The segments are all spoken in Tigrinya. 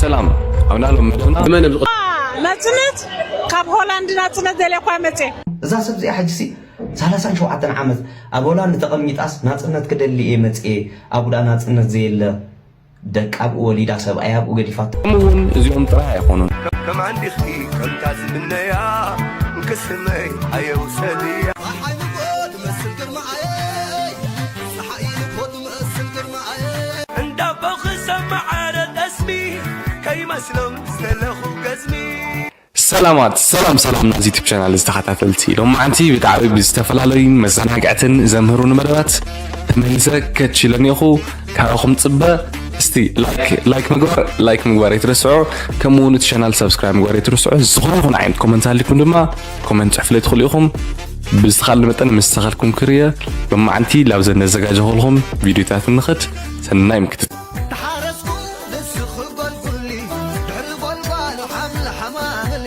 ሰላም ኣብ ናሎም መደብና መን ኣብ ዝቐ- ናጽነት ካብ ሆላንድ ናጽነት ደልያ እኳ መጽየ እዛ ሰብ እዚኣ ሕጂ ሲ ሰላሳን ሸውዓተን ዓመት ኣብ ሆላንድ ተቐሚጣስ ናጽነት ክደሊ እየ መጽየ ኣብኡ ደኣ ናጽነት ዘየለ ደቂ ኣብኡ ወሊዳ ሰብኣይ ኣብኡ ገዲፋቶ። ከምኡ እውን እዚኦም ጥራይ ኣይኾኑን። ከም ዓንዲኺ ከምታ ዝምነያ እንክስመይ ኣየውሰድያ ፀሓይ ንጎ ትመስል ግርማዓየይ ፀሓይ ንጎ ትመስል ግርማዓየይ እንዳቦኺ ሰማዓረ ጠስሚ ከይመስሎም ዝደለኹ ገዝሚ ሰላማት ሰላም ሰላም ናዚ ዩቱብ ቻናል ዝተኸታተልቲ ሎማዓንቲ ብጣዕሚ ብዝተፈላለዩ መዘናግዕትን ዘምህሩን መደባት ተመሊሰ ከችለኒኹ ካባኹም ፅበ እስቲ ላይክ ላይክ ምግባር ላይክ ምግባር ኣይትረስዑ ከምኡ እውን እቲ ቻናል ሳብስክራይብ ምግባር ኣይትረስዑ ዝኾነ ይኹን ዓይነት ኮመንት ኣሊኩም ድማ ኮመንት ፅሕፍለይ ትኽእሉ ኢኹም ብዝተኻለ መጠን ምስተኻልኩም ክርየ ሎማዓንቲ ላብዘን ነዘጋጀኹልኹም ቪዲዮታት ንኽድ ሰናይ ምክትት ተሓረስኩ ንስኺ ጎልጉሊ ድሕሪ ጎልጓሉ ሓምሊ ሓማምሊ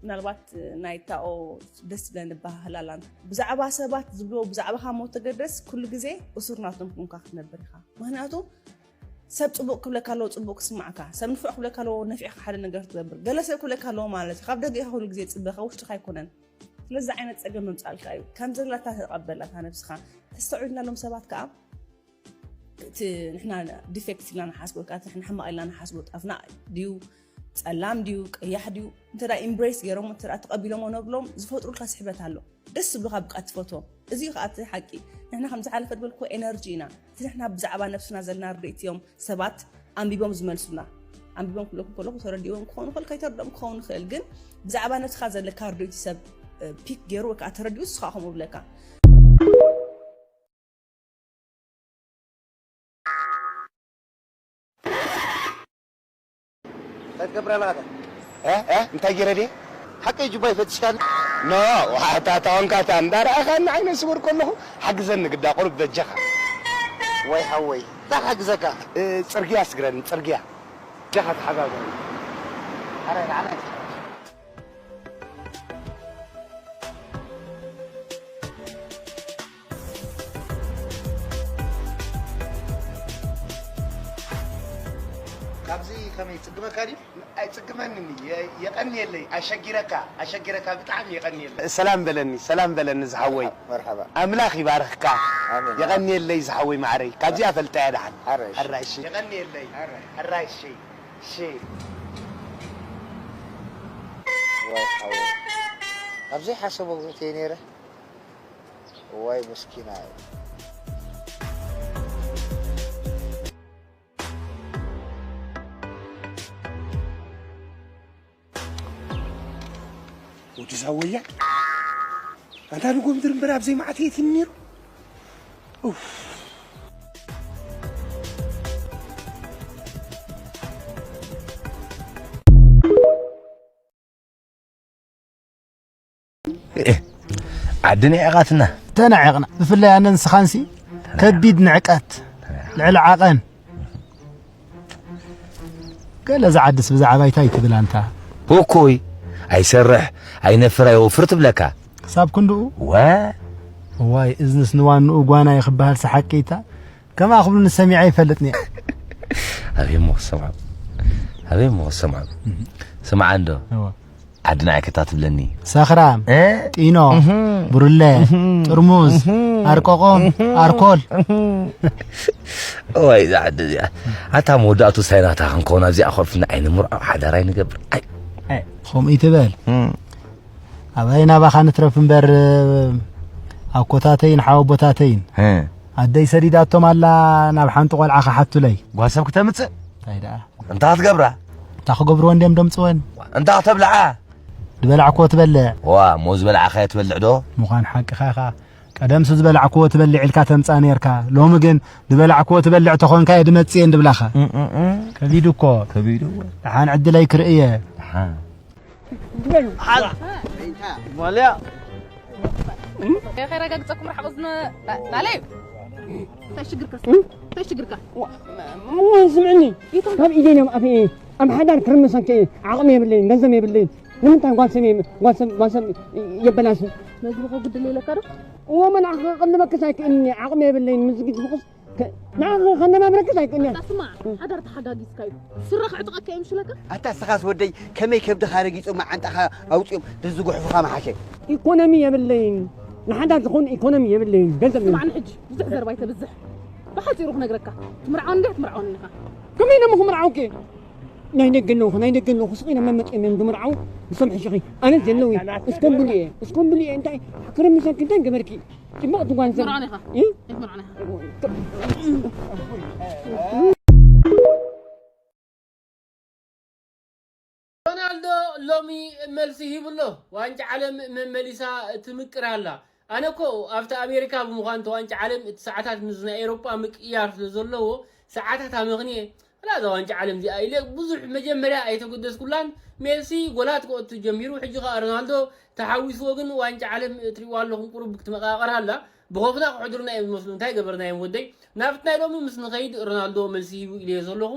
ምናልባት ናይ ታኦ ደስ ዝብለኒ ባህላላን ብዛዕባ ሰባት ዝብልዎ ብዛዕባኻ ሞ ተገደስ ኩሉ ግዜ እሱር ናቶም ኮንካ ክትነብር ኢኻ ምክንያቱ ሰብ ፅቡቅ ክብለካ ኣለዎ ፅቡቅ ክስማዕካ ሰብ ንፉዕ ክብለካ ኣለዎ ነፊዕካ ሓደ ነገር ትገብር ገለ ሰብ ክብለካ ኣለዎ ማለት እዩ ካብ ደገ ኢኻ ኩሉ ግዜ ፅበ ካብ ውሽጥኻ ኣይኮነን ስለዚ ዓይነት ፀገም መምፃልካ እዩ ከም ዘላታ ተቀበላታ ነብስኻ ተስተውዒልና ሎም ሰባት ከዓ እቲ ንሕና ዲፌክት ኢልና ንሓስቦ ወይ ከዓ እቲ ንሕና ሕማቕ ኢልና ንሓስቦ ጣፍና ድዩ ጸላም ድዩ ቀያሕ ድዩ እንተ ኢምብሬስ ገይሮም እንተ ተቐቢሎሞ ነብሎም ዝፈጥሩልካ ስሕበት ኣሎ ደስ ዝብሉካ ብቃ ትፈትዎም እዚ እዩ ከዓ እቲ ሓቂ ንሕና ከም ዝሓለፈ ዝበልኩ ኤነርጂ ኢና እቲ ንሕና ብዛዕባ ነብስና ዘለና ርድኢት እዮም ሰባት ኣንቢቦም ዝመልሱና ኣንቢቦም ክብለኩም ከለኩ ተረዲዎም ክኸውን ይኽእል ከይተረድኦም ክኸውን ይኽእል ግን ብዛዕባ ነብስካ ዘለካ ርድኢት ሰብ ፒክ ገይሩ ወይ ከዓ ተረዲኡ ንስኻ ከምኡ ብለካ እንታይ ትገብር ኣለኻ? እ እ እንታይ ገይረ ድየ? ሓቀይ ጁባይ ፈቲሽካኒ? ኖ ዋታ ታወንካታ እንዳረኣኻኒ ዓይነ ስውር ከለኹ ሓግዘኒ ግዳ ቁሩብ በጃኻ። ወይ ሓወይ እንታይ ክሕግዘካ? እ፣ ጽርግያ ስግረኒ ጽርግያ። በጃኻ ተሓጋገሩ። ኣረ ንዓና ካብዚ ከመይ ይጽግመካ ድዩ? ኣይጽግመንን የ- የቐንየለይ ኣሸጊረካ ኣሸጊረካ ብጣዕሚ የቐንየለይ። ሰላም በለኒ ሰላም በለኒ ዝሓወይ። መርሓባ ኣምላኽ ይባርኽካ። ኣሜን። የቐንየለይ ዝሓወይ ማዕረይ ካብዚኣ ፈልጠያ ደሓን። ሓራይ እሺ። ኣራይ እሺ። የቐንየለይ። ኣራይ እሺ። እሺ። ዋይ ሓወይ ኣብ ዘይሓሰቦ ኣእትየ ነይረ። እዋይ መስኪናይ። ወዲ ዛወያ ኣንታ ንጎምድር እምበር ኣብዘይ መዓት የት ነይሩ። ኡፍ። ዓዲ ንዒቓትና። ተናዒቕና ብፍላይ ኣነ ንስኻንሲ ከቢድ ንዕቀት ልዕሊ ዓቐን ገለ ዝዓድስ ብዛዕባ ይታይ ትብል ኣንታ እኮይ ኣይሰርሕ ኣይነፍር ኣይወፍር ትብለካ ክሳብ ክንድኡ ወ እዋይ እዝንስ ንዋንኡ ጓና እዩ ክበሃል ሰሓቂታ ከምኣ ክብሉኒ ሰሚዐ ኣይፈልጥን እየ። ኣበይ እሞ ክሰምዖም? ኣበይ እሞ ክሰምዖም? ስምዓ እንዶ። እወ። ዓዲ ንዓይ ከታ ትብለኒ። ሰኽራም፣ እ? ጢኖ፣ እህ። ብሩለ፣ እህ። ጥርሙዝ፣ እህ። ኣርቆቆም፣ እህ። ኣርኮል። እህ። እዋይ እዛ ዓዲ እዚኣ። ኣታ መወዳእቱ ሳይናታ ክንከውን ኣብዚኣ ኮፍና ኣይንምርዖ ሓዳር ኣይንገብር። ኣይ። ከምኡ ይትበል። እም። ኣባይ ናባኻ ንትረፍ እምበር ኣኮታተይን ሓወቦታተይን እ። ኣደይ ሰዲዳቶም ኣላ ናብ ሓንቲ ቆልዓ ክሓቱለይ። ጓል ሰብ ክተምጽእ እንታይ ደኣ? እንታይ ክትገብራ? እንታይ ክገብርወን ድዮም ደምጽወን? እንታይ ክተብልዓ? ዝበላዕክዎ ትበልዕ። ዋ እሞ ዝበላዕኻዮ ትበልዕ ዶ? ምዃን ሓቅኻ ኢኻ። ቀደምሲ ዝበላዕክዎ ትበልዕ ኢልካ ተምጽኣ ነይርካ። ሎሚ ግን ዝበላዕክዎ ትበልዕ ተኾንካ እየ ድመጽእ እየ እንድብላኻ። ከቢዱ እኮ። ከቢዱ። ደሓን ዕድለይ ክርኢ እየ። ደሓን። ማልያ ከረጋግፀኩም ርሓቕ ዝነ ናለዩ እንታይ ሽግርካ እንታይ ሽግርካ ስምዕኒ ካብ ኢደን እዮም ኣፍ ኣብ ሓዳር ክርምሰን ከ ዓቕሚ የብለይን ገንዘብ የብለይን ንምንታይ ጓልሰብ ጓልሰብ ጓልሰብ የበላሽ መግቢ ከጉድል የለካ ዶ እዎ መልኣኽ ክቕልበክስ ኣይክእልኒ ዓቕሚ የብለይን ምስ ግጅ ብኹስ ንዓኻ ከነባብረክስ ኣይክእልን። ኣታ ስማዕ፣ ሓዳር ተሓጋጊዝካ እዩ። ስረ ክዕጥቐካ እዮም ሽለካ። ኣታ እስኻስ ወደይ ከመይ ከብድኻ ረጊጾም መዓንጣኻ ኣውጺኦም ዝዝጉሕፉኻ መሓሸ። ኢኮኖሚ የብለይን። ንሓዳር ዝኾን ኢኮኖሚ የብለይን። ገንዘብ ስማዕኒ ሕጂ ብዙሕ ዘረባ ኣይተብዝሕ። ብሓጺሩ ክነግረካ፣ ትምርዓወኒ እንዲኻ ትምርዓወኒ ኢኻ። ከመይ ኢሎም ክምርዓውኪ? ናይ ደገ ኣለኹ፣ ናይ ደገ ኣለኹ። ስቕ ኢሎም መመጽኦም እዮም ዝምርዓው። ንሶም ሕሽኺ። ኣነ ዘለዉ። እስኮም ብልየ፣ እስኮም ብልየ። እንታይ ክርምሰኪ፣ እንታይ ገበርኪ? ጽቡቕ ትጓንዘብ። ትምርዓወኒ ኢኻ። እ? ኣይትምርዓወኒ ኢኻ። ሮናልዶ ሎሚ መልሲ ሂቡ ኣሎ። ዋንጫ ዓለም መመሊሳ ትምቅር ኣላ። ኣነ እኮ ኣብቲ ኣሜሪካ ብምዃን እቲ ዋንጫ ዓለም እቲ ሰዓታት ምስ ናይ ኤሮጳ ምቅያር ስለ ዘለዎ ሰዓታት ኣመኽንየ፣ "ኣላ እዛ ዋንጫ ዓለም እዚኣ" ኢለ ብዙሕ መጀመርያ ኣይተገደስኩላን። ሜሲ ጎላት ክኣቱ ጀሚሩ፣ ሕጂ ኸኣ ሮናልዶ ተሓዊስዎ። ግን ዋንጫ ዓለም ትሪእዋ ኣለኹም፣ ቁሩብ ክትመቓቐር ኣላ። ብኸፍና ክሕድሩና እዮም ዝመስሉ። እንታይ ገበርናዮም ወደይ? ናብቲ ናይ ሎሚ ምስ ንኸይድ ሮናልዶ መልሲ ሂቡ ኢለዮ ዘለኹ።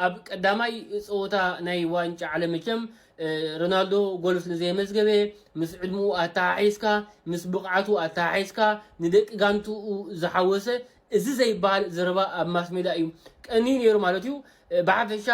ኣብ ቀዳማይ ጸወታ ናይ ዋንጫ ዓለም መቸም፣ እ፣ ሮናልዶ ጎል ስለ ዘየመዝገበ፣ ምስ ዕድመኡ ኣተሓሒዝካ፣ ምስ ብቕዓቱ ኣተሓሒዝካ፣ ንደቂ ጋንትኡ ዝሓወሰ፣ እዚ ዘይበሃል ዘረባ ኣብ ማስ ሜዳ እዩ ቀንዩ ነይሩ ማለት እዩ። እ፣ ብሓፈሻ፣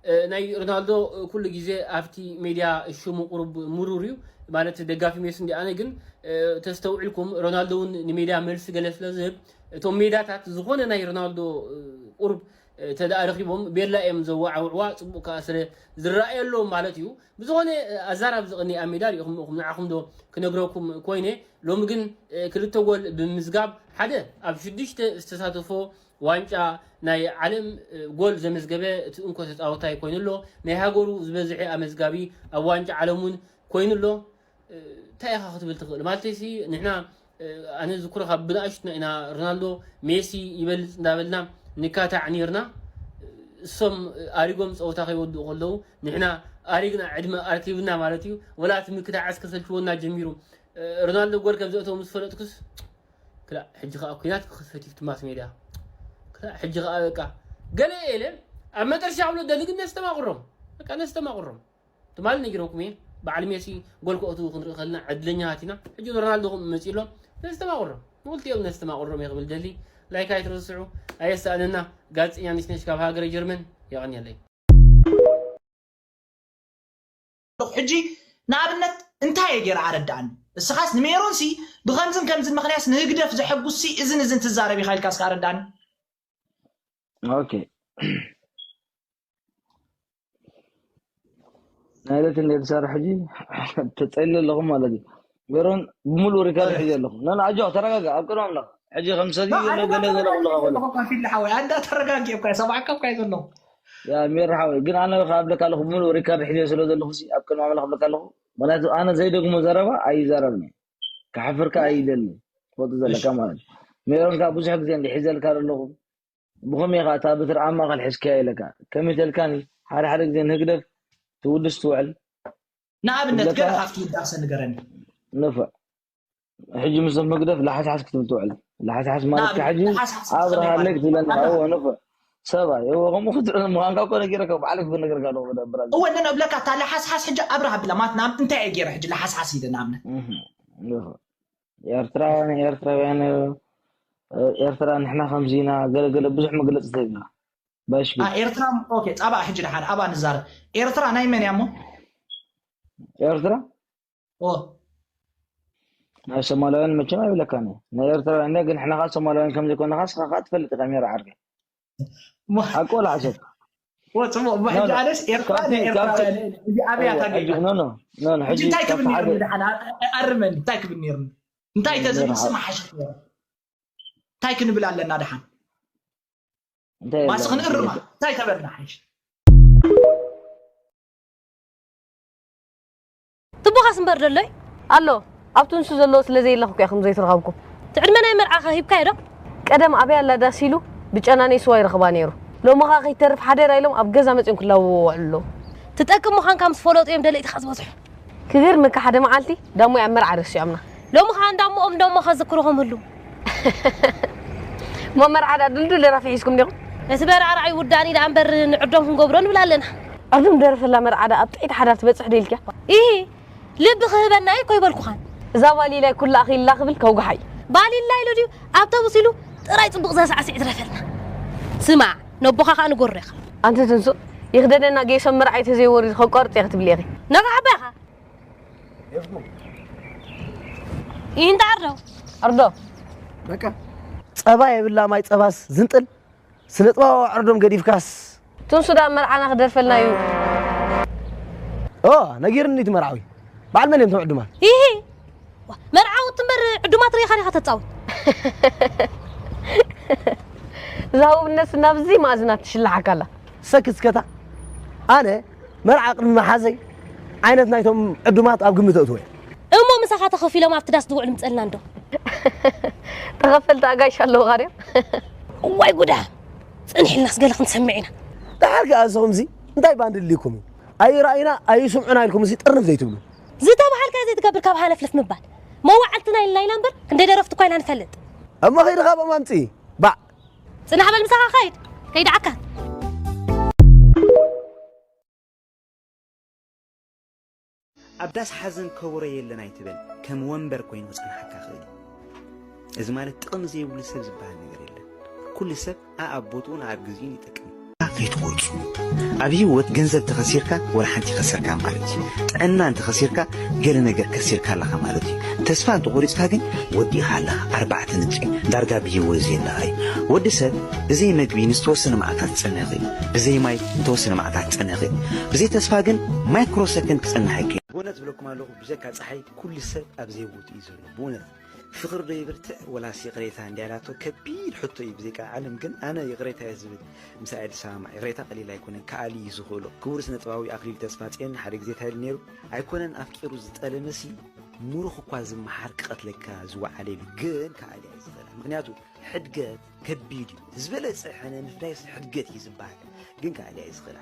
እ፣ ናይ ሮናልዶ፣ እ፣ ኩሉ ግዜ ኣብቲ ሜድያ ሽሙ ቁሩብ ምሩር እዩ። ማለት ደጋፊ ሜሲ እንዲ ኣነ ግን፣ እ፣ ተስተውዒልኩም ሮናልዶ እውን ንሜድያ መልሲ ገለ ስለ ዝህብ፣ እቶም ሜዳታት ዝኾነ ናይ ሮናልዶ፣ እ፣ ቁሩብ፣ እ፣ ተደኣ ረኺቦም ቤላ እዮም ዘወዓውዕዋ፣ ጽቡቕ ከኣ ስለ ዝረኣየሎም ማለት እዩ። ብዝኾነ፣ እ፣ ኣዛራብ ዝቕኒ ኣብ ሜዳ ሪኢኹም ኢኹም፣ ንዓኹም ዶ ክነግረኩም ኮይነ። ሎሚ ግን፣ እ፣ ክልተ ጎል ብምዝጋብ ሓደ ኣብ ሽዱሽተ ዝተሳተፎ ዋንጫ ናይ ዓለም፣ እ፣ ጎል ዘመዝገበ እቲ እንኮ ተጻዋታይ ኮይኑ ኣሎ። ናይ ሃገሩ ዝበዝሐ ኣመዝጋቢ ኣብ ዋንጫ ዓለም እውን ኮይኑ ኣሎ። እ፣ እንታይ ኢኻ ክትብል ትኽእል? ማለተይሲ ንሕና፣ እ፣ ኣነ ዝኩረ ካብ ብንኣሽቱና ኢና ሮናልዶ ሜሲ ይበልጽ እንዳበልና ንካታዕ ኔርና። እሶም ኣሪጎም ጸወታ ከይወድኡ ከለዉ ንሕና ኣሪግና ዕድመ ኣርኪብና ማለት እዩ። ወላ እቲ ምክታዕስ ከሰልችወና ጀሚሩ። እ፣ ሮናልዶ ጎል ከም ዘእተወ ምስ ፈለጥኩስ፣ ክላእ፣ ሕጂ ኸኣ ኲናት ክኽፈት እዩ ኣብቲ ማስ ሜድያ። ክላእ፣ ሕጂ ኸኣ በቃ ገለ ኢለ ኣብ መጠረሻ ክብሎ ደሊ ግን ነስተማቕሮም። በቃ ነስተማቕሮም። ትማሊ ነጊረኩም እየ። በዓል ሜሲ ጎል ከእትዉ ክንርኢ ከለና ዕድለኛታት ኢና። ሕጂ ሮናልዶ ከም መጺኡ ኣሎ። ነስተማቕሮም። ንኽልቲኦም ነስተማቕሮም እየ ክብል ደሊ። ላይክ ኣይትረስዑ። ኣየሳእነና። ጋዜጠኛ ነሽነሽ ካብ ሃገረ ጀርመን። የቐንየለይ። ኣለኹ። ሕጂ ንኣብነት እንታይ እየ ገይረ ኣረድኣኒ። እስኻስ ንሜሮንሲ ብኸምዝን ከምዝን ምኽንያትስ ንህግደፍ ዘሐጉስሲ እዝን እዝን ትዛረብ ኢኻ ኢልካ እስከ ኣረድኣኒ። ኦኬ። ናይ ዕለት እንደ ትሰርሕ ሕጂ ተጸሊ ኣለኹም ማለት እዩ። ሜሮን ብምሉእ ሪካርድ ሒዘ ኣለኹ። ኖ፣ ኖ፣ ኣጆኻ ተረጋጋ። ኣብ ቅድሚ ኣምላኽ። ሕጂ ከም ሰብዚ ዘሎ ገለ ገለ ክብለኻ ከሎ። ፊል ሓወይ ኣንዳ ተረጋጊ እኳ ሰማዕካ እኳ ዘለኹ። ያ ሜሮ ሓወይ፣ ግን ኣነ ካብ ብለካ ኣለኹ ብምሉእ ሪካርድ ሒዘ ስለ ዘለኹ ሲ ኣብ ቅድሚ ኣምላኽ ብለካ ኣለኹ። ምክንያቱ ኣነ ዘይደግሞ ዘረባ ኣይዛረብን እየ። ክሓፍርካ ኣይደልን። ትፈልጡ ዘለካ ማለት እዩ። ሜሮን ካብ ብዙሕ ግዜ እንዲ ሒዘልካ ዘለኹ። ብኸመይ ኢኻ እታ በትሪ ኣብ ማእኸል ሒዝካያ ኢለካ? ከመይ ተልካኒ? ሓደ ሓደ ግዜ ንህግደፍ ትውድስ ትውዕል። ንኣብነት ገለ ካብቲ ውዳሰ ንገረኒ። ንፉዕ። ሕጂ ምስዞም ህግደፍ ላሓስሓስ ክትብል ትውዕል። ላሓስሓስ ማለት ከ ሕጂ ኣብርሃለይ ክትብለኒ። እወ ንፉዕ። ሰብኣይ እወ ከምኡ ክትብል ምዃንካ እኮ ነጊረካ፣ ባዕለይ ክብል ነገርካ ኣለኹ። መደብር ኣሎ። እወ ነነ እብለካ፣ እታ ላሓስሓስ ሕጂ ኣብርሃ ብላ ማለት ናብ እንታይ እየ ገይረ ሕጂ ላሓስሓስ ኢለ ንኣብነት? እህ፣ ንፉዕ። ኤርትራ ንኤርትራውያን፣ ኤርትራ ንሕና ከምዚ ኢና፣ ገለ ገለ ብዙሕ መግለጺ ተሂብና። ባሽ አ፣ ኤርትራ፣ ኦኬ፣ ጻባ ሕጂ ደሓን ኣባ ንዛረብ። ኤርትራ ናይ መን እያ እሞ? ኤርትራ ኦ፣ ናይ ሶማላውያን መቸም ኣይብለካን እየ። ናይ ኤርትራውያን እያ፣ ግን ንሕና ኸዓ ሶማላውያን ከም ዘይኮንና ኸዓ ንስኻ ኸዓ ትፈልጥ ኢኻ፣ ሜሮ ዓርከይ። ሓቂ ወላ ሓሶት? ኦ፣ ጽቡቕ። እሞ ሕጂ ኣነስ ኤርትራ ናይ ኤርትራውያን እየ። እዚ ኣበይ ኣታ ገይጋ? ኖ፣ ኖ፣ ኖ፣ ኖ፣ ሕጂ እንታይ ክብል ነይርኒ ደሓን? ኣ-፣ ኣርመኒ፣ እንታይ ክብል ነይርኒ? እንታይ ተዝብል ስማ ሓሽት ነይሩ? እንታይ ክንብል ኣለና ደሓን? እንታይ ማስ የለን። ክንእርማ? እንታይ ተበልና ሓይሽ? ትቦኻስ እምበር ደሎይ? ኣሎ። ኣብቲ ንሱ ዘለዎ ስለ ዘየለኹ እኮ ኢኹም ዘይተረኸብኩም። እቲ ዕድመ ናይ መርዓኸ ሂብካዮ ዶ? ቀደም ኣበይ ኣላ ዳስ ኢሉ ብጨናነይ ስዋ ይረኽባ ነይሩ። ሎሚ ኸኣ ከይተርፍ ሓደራ ኢሎም ኣብ ገዛ መጺኦም ክላወዎ ይውዕሉ ኣለዉ። ትጠቅም ምዃንካ ምስ ፈለጡ እዮም ደለይትኻ ዝበዝሑ። ክገርመካ ሓደ መዓልቲ ዳሞይ ኣብ መርዓ ረሲዖምና። ሎሚ ኸኣ እንዳሞኦም ዳሞ ከዝክርኹም ህሉ። እሞ መርዓ ደኣ ድልዱል ደራፊ ሒዝኩም ዲኹም? እቲ መርዓ ርኣይ ውዳእኒ ደኣ እምበር ንዕዶም ክንገብሮ ንብል ኣለና። ዕርዱም ደረፈላ መርዓ ደኣ ኣብ ጥዕይቲ ሓዳር ትበጽሕ ዶ ኢልክያ? ኢሂ ልቢ ክህበና እየ እኮ ኣይበልኩኻን። እዛ ባሊላይ ኩላ ኣኺላ ክብል ከውግሓ እዩ። ባሊላ ኢሉ ድዩ ኣብተቡስ ኢሉ ጥራይ ጽቡቕ ዘሳዕስዕ ይትረፈልና። ስማዕ፣ ነቦኻ ኸኣ ንጎሮ ኢኻ። ኣንቲ ትንሱ፣ ይኽደነና ጌሶም መርዓይ ተዘይወሪዱ ከቋርጽ እየ ክትብሊ ኢኺ። ነቓዕ ኣቦኻ። ይንዳ ኣርዶ። ኣርዶ። በቃ። ጸባ የብላ ማይ ጸባስ ዝንጥል፣ ስነ ጥበባዊ ኣርዶም ገዲፍካስ። ትንሱ ዳ መርዓና ክደርፈልና እዩ። ኦ፣ ነጊርኒ እቲ መርዓዊ። በዓል መን እዮም እቶም ዕዱማት? ኢሂ። ዋ፣ መርዓውቲ እምበር ዕዱማት ርኢኻ ዲኻ ተጻውት? እዛ ውብነት ናብዚ ማእዝና ትሽልሓካ ኣላ። ሰክት ስከታ። ኣነ መርዓ ቅድሚ መሓዘይ ዓይነት ናይቶም ዕዱማት ኣብ ግምት ኣእትዎ እየ። እሞ ምሳኻ ተኸፊሎም ኣብቲ ዳስ ዝውዕሉ ምጸልና እንዶ? ተኸፈልቲ ኣጋይሽ ኣለዉኻ ድዮም? እዋይ ጉዳ! ጽንሕ ኢልናስ ገለ ክንሰምዕ ኢና። ደሓር ከኣ ንስኹምሲ እንታይ ባንዲ ድልይኩም እዩ? ኣይረኣዩና ኣይስምዑና ኢልኩምሲ ጥርንፍ ዘይትብሉ? ዝተባሃልካዮ ዘይትገብር ካብ ሃለፍለፍ ምባል። መዋዕልትና ኢልና ኢና እምበር ክንደይ ደረፍቲ እኳ ኢና ንፈልጥ። እሞ ኸይዲ ካብኦም ኣምጽኢ። ባዕ። ጽናሕ በል ምሳኻ ኸይድ። ከይድዓካ። ኣብ ዳስ ሓዘን ከበሮ የለን ኣይትበል፣ ከም ወንበር ኮይኑ ክጸንሓካ ይኽእል እዩ። እዚ ማለት ጥቕሚ ዘይብሉ ሰብ ዝበሃል ነገር የለን። ኩሉ ሰብ ኣኣብ ቦትኡን ኣኣብ ግዜኡን ይጠቅም። ከይትቆርጹ። ኣብ ህይወት ገንዘብ ተኸሲርካ ወላ ሓንቲ ከሰርካ ማለት እዩ። ጥዕና እንተኸሲርካ ገለ ነገር ከሲርካ ኣለኻ ማለት እዩ። ተስፋ እንተቖሪጽካ ግን ወዲእኻ ኣለኻ። ኣርባዕተ ነጥቢ ዳርጋ ብህይወት ዘየለኻ እዩ። ወዲ ሰብ ብዘይ መግቢ ንዝተወሰነ መዓልታት ክጸንሕ ይኽእል እዩ። ብዘይ ማይ ንተወሰነ መዓልታት ክጸንሕ ይኽእል እዩ። ብዘይ ተስፋ ግን ማይክሮ ሰከንድ ክጸንሕ ኣይክእል። ብእውነት እብለኩም ኣለኹ፣ ብጀካ ጸሓይ ኩሉ ሰብ ኣብ ዘይቦትኡ እዩ ዘሎ። ብእውነት ፍቕሪ ዶ ይብርትዕ ወላስ ይቕሬታ እንድያ ኢላቶ ከቢድ ሕቶ እዩ። ብዘይ ቃል ዓለም ግን ኣነ ይቕሬታ እየ ዝብል። ምሳይ ድሰማማዕ ይቕሬታ ቀሊል ኣይኮነን፣ ክኣሊ እዩ ዝኽእሎ። ክቡር ስነ ጥበባዊ ኣኽሊሉ ተስፋጽዮን ሓደ ግዜ እንታይ ኢሉ ነይሩ? ኣይኮነን ኣፍቂሩ ዝጠለመሲ፣ ምሩኽ እኳ ዝመሓር ክቐትለካ ዝወዓለ ኢሉ። ግን ክኣሊ እየ ዝኽእላ። ምኽንያቱ ሕድገት ከቢድ እዩ። ዝበለጸ ሕነ ምፍዳይስ ሕድገት እዩ ዝበሃል። ግን ክኣሊ እየ ዝኽእላ።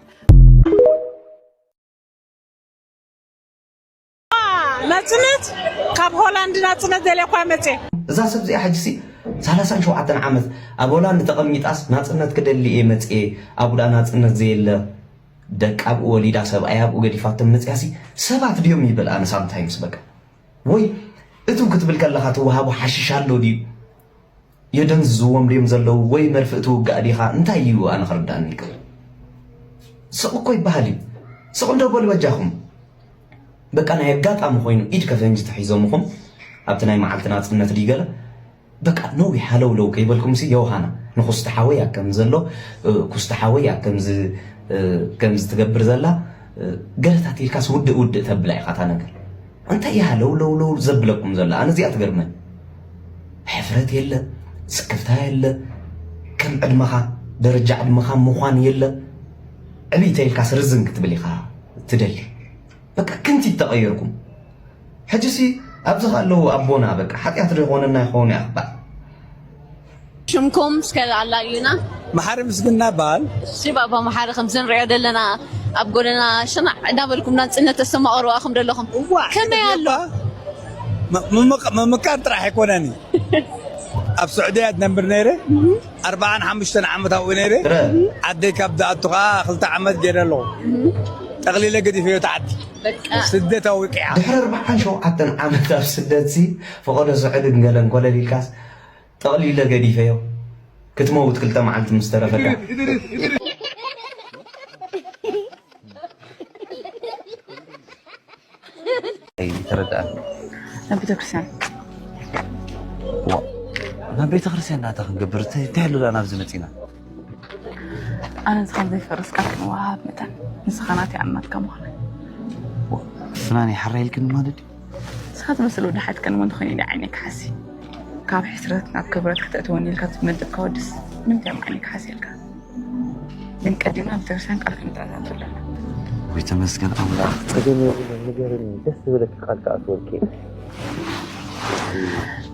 ናጽነት ካብ ሆላንድ ናጽነት ደልያ እኳ መጽየ። እዛ ሰብ እዚኣ ሕጂ ሲ ሰላሳን ሸውዓተን ዓመት ኣብ ሆላንድ ተቐሚጣስ ናጽነት ክደሊ እየ መጽየ ኣብኡ ደኣ ናጽነት ዘየለ ደቃ ኣብኡ ወሊዳ ሰብኣያ ኣብኡ ገዲፋቶም መጽያ ሲ ሰባት ድዮም ይብል ኣነ ሳምታይምስ በቃ ወይ እቱ ክትብል ከለኻ ትወሃቡ ሓሽሽ ኣሎ ድዩ የደንዝዝዎም ድዮም ዘለዉ ወይ መርፍእ ትውጋእ ዲኻ እንታይ እዩ ኣነ ክርዳእኒ ይክእል ስቕ እኮ ይበሃል እዩ ስቕ እንዶ በሉ በጃኹም በቃ ናይ ኣጋጣሚ ኮይኑ ኢድ ከፈንጂ ተሒዞምኹም ኣብቲ ናይ መዓልቲ ናፅነት ድዩ ገለ በቃ ነዊሕ ሃለውለው ከይበልኩምሲ ዮውሃና ንኩስቲ ሓወይ ኣብ ከምዚ ዘሎ ኩስቲ ሓወይ ኣብ ከምዚ ከምዚ ትገብር ዘላ ገለታት ኢልካስ ውድእ ውድእ ተብላ ኢኻ እታ ነገር እንታይ እያ ሃለውለውለው ዘብለኩም ዘሎ ኣነ እዚኣ ትገርመን ሕፍረት የለ ስክፍታ የለ ከም ዕድመኻ ደረጃ ዕድመኻ ምዃን የለ ዕብይ ተይልካስ ርዝን ክትብል ኢኻ ትደሊ በቃ ክንቲት ተቐይርኩም ሕጂሲ ኣብዚ ከለዉ ኣቦና በቃ ሓጢኣት ዶ ይኾነና ይኸውን ይኣኽባእ ሽምኩም እስከ ኣላልዩና። መሓሪ ምስግና በሃል። እሺ ባባ መሓሪ ከምዚ ንሪኦ ዘለና ኣብ ጎደና ሽናዕ እንዳበልኩም ናጽነት ተስተማቕሩ ኣኹም ደለኹም እዋ ከመይ ኣሎ? ምምቃር ጥራሕ ኣይኮነን እዩ። ኣብ ስዑድያ እየ ዝነብር ነይረ። ኣርባዓን ሓሙሽተን ዓመት ኣብኡ ነይረ። ዓደይ ካብ ዝኣቱ ከዓ ክልተ ዓመት ገይረ ኣለኹ። ጠቕሊለ ገዲፈዮ እቲ ዓዲ። ስደት ኣውቂዓ። ድሕሪ ኣርባዓን ሸውዓተን ዓመት ኣብ ስደትሲ ፈቐዶ ስዑድን ገለን ኮለል ኢልካስ ጠቕሊለ ገዲፈዮ ክትመውት ክልተ መዓልቲ ምስ ተረፈካ። ኣይተረድኣን ናብ ቤተክርስትያን ናብ ቤተክርስትያን ናታ ክንገብር እንታይ ኣሎ ናብዚ መፂና ኣነ ንስኻን ዘይፈርስ ቃል ክንወሃሃብ መጠን ንስኻ ናተይ ኣናትካ ምዃነይ ፍናን ይሓራ ኢልክኒ ማለት እዩ ንስኻ ትመስል ወዲ ሓትከን እውን ተኾይኑ ኢለ ዓይነይ ክሓሲ ካብ ሕስረት ናብ ክብረት ከተእትወኒ ኢልካ ትመደብካ ወድስ ንምንታይ እዮም ዓይነይ ክሓሲ ኢልካ ግን ቀዲምና ቤተክርስትያን ቃል ክንተኣታቶ ኣለና። ወይ ተመስገን ኣምላኽ። ጸገም የብሉን ንገርኒ ደስ ዝበለኪ ቃል ክኣትወልኪ።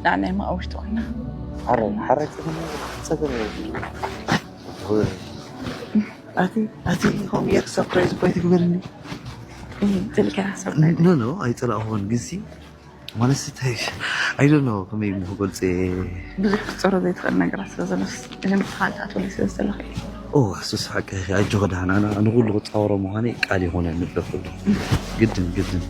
ንዓና እማ ኣብ ውሽጢ ኮይና። ሓራይ ሓራይ ጸገም የብሉን ጸገም የብሉን። ኣቲ ኣቲ ከምኡ ጌርኪ ሰርፕራይዝ እኮ ኣይትግበርኒ። ጥልቅያ ሰርፕራይዝ። ኖ ኖ ኣይጸላእኹን ግንሲ ማለት እንታይ I don't know ከመይ እሞ ክገልጾ እየ። ብዙሕ ክትጸሮ ዘይትኽእል ነገራት ስለ ዘሎስ እዞም ብትኻ ዝኣትወለይ ስለ ዝደለኹ እየ። ኦ እሱስ ሓቂ ኢኺ ኣጆኺ ደሓን ኣነ ንኹሉ ክጻወሮ ምዃነይ ቃል ይኹነኒ ብለኩሉ ግድን ግድን።